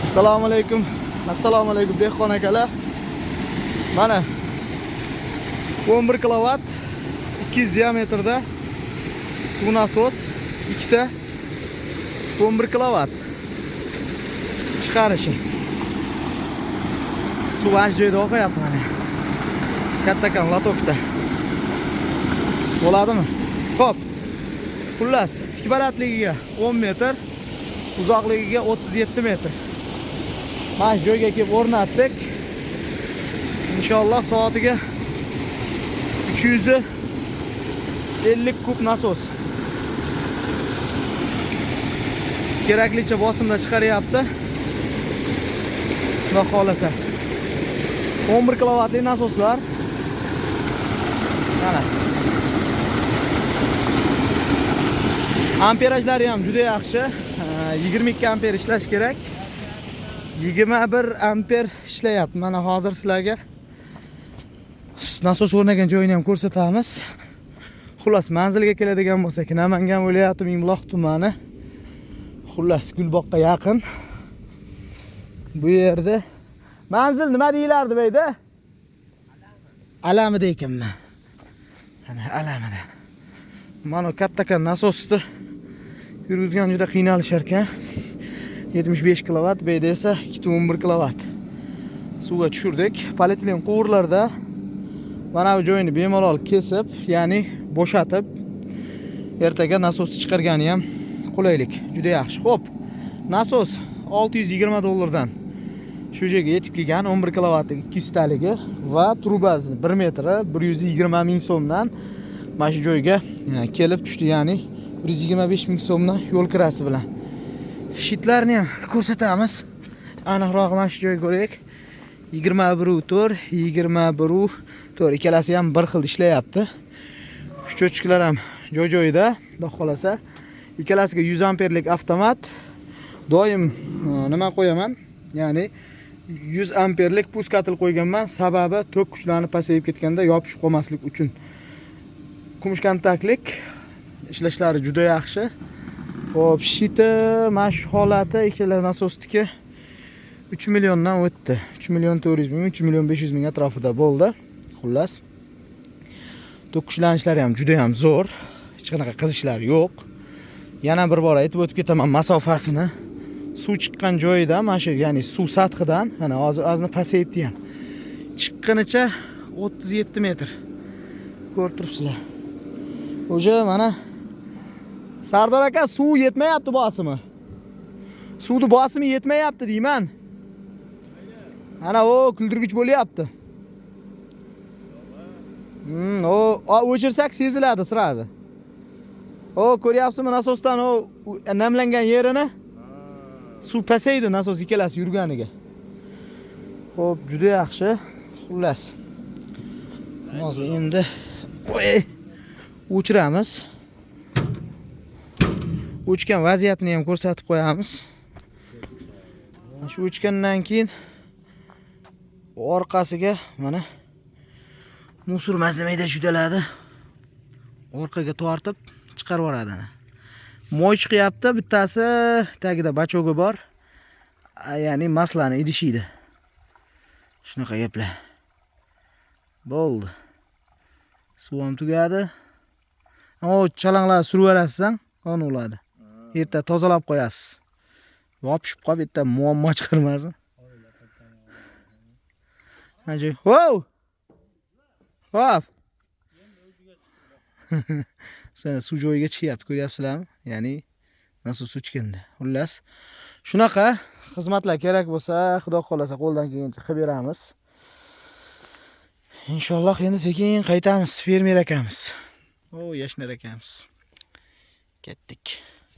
Assalomu alaykum. Assalomu alaykum, dehqon akalar. Mana 11 kilovat 200 diametrda suv nasos, ikkita 11 kilovat chiqarishi. Suv ana shu joyda oqayapti mana. Kattakon лоток da. Bo'ladimi? Xo'p. Xullas, tik balandligiga 10 metr, uzoqligiga 37 metr. Mana shu joyga kelib o'rnatdik. Inshaalloh soatiga 350 kub nasos. Keraklicha bosimda chiqaryapti. Xudo xohlasa. 11 kilovatli nasoslar. Mana. Amperajlari ham juda yaxshi. 22 amper ishlash kerak. 21 amper ishlayapti. Mana hozir sizlarga nasos o'rnagan joyini ham ko'rsatamiz. Xullas, manzilga keladigan bo'lsak, Namangan viloyati Mingbuloq tumani. Xullas, Gulboqqa yaqin. Bu yerda manzil nima deyilardi bu yerda? Alamida ekanman. Mana Alamida. Mana kattakon nasosni yurgizgan juda qiynalishar ekan. 75 kilovat, bu yerda esa 2.1 kilovat. Suvga tushirdik. Polietilen quvurlarda mana bu joyini bemalol kesib, ya'ni bo'shatib, ertaga nasosni chiqargani ham qulaylik. Juda yaxshi. Xo'p, nasos 620 dollardan shu joyga yetib kelgan, 11 kilovatlik 200 taligi va trubasi 1 metri 120 ming so'mdan mana shu joyga kelib tushdi, ya'ni 125 ming so'mdan yo'l kirasi bilan. Щит larni ham ko'rsatamiz. Aniqroq mana shu joyga ko'raylik. 21.4, 21.4, ikkalasi ham bir xil ishlayapti. Счётчик lar ham joy-joyida, xudo xohlasa. Ikkalasiga 100 amperlik avtomat. Doim nima qo'yaman? Ya'ni 100 amperlik пускатель qo'yganman. Sababi tok kuchlanib pasayib ketganda yopishib qolmaslik uchun. Kumush kontaktlik, ishlashlari juda yaxshi. Xo'p, щит i mana shu holati ikkala nasosniki 3 milliondan o'tdi. 3 million 400 ming, 3 million 500 ming atrofida bo'ldi. Xullas, tok kuchlanishlari ham juda ham zo'r. Hech qanaqa qizishlar yo'q. Yana bir bor aytib o'tib ketaman masofasini. Suv chiqqan joyidan, mana shu, ya'ni suv sathidan, mana hozir ozgina pasayibdi ham. Chiqqanicha 37 metr. Ko'rib turibsizlar. Уже mana Sardor aka, suv yetmayapti bosimi. Suvni bosimi yetmayapti deyman. Ana o kuldirgich bo'lyapti. O o'chirsak seziladi сразу. O, ko'ryapsizmi nasosdan o namlangan yerini? Suv pasaydi nasos ikkalasi yurganiga. Xo'p, juda yaxshi. Xullas. Hozir endi oy, o'chiramiz. O'chgan vaziyatini ham ko'rsatib qo'yamiz. Shu o'chgandan keyin orqasiga mana мусор mazlamayda shudaladi. Orqaga tortib chiqarib yuboradi ana. Moy chiqyapti, bittasi tagida бачок i bor. Ya'ni масло ni idishiydi. Shunaqa gaplar. Bo'ldi. Suv ham tugadi. Ammo chalanglarni surib yuborasiz ham, qon bo'ladi. Erta tozalab qo'yasiz. Yopishib qolib, bitta muammo chiqarmasin. Mana joy. Wow! Hop. Sana suv joyiga chiqyapti, ko'ryapsizlarmi? Ya'ni nasos o'chganda. Xullas, shunaqa xizmatlar kerak bo'lsa, Xudo xohlasa qo'ldan kelgancha qilib beramiz. Inshaalloh endi sekin qaytamiz, fermer akamiz. O, yashnar akamiz. Ketdik.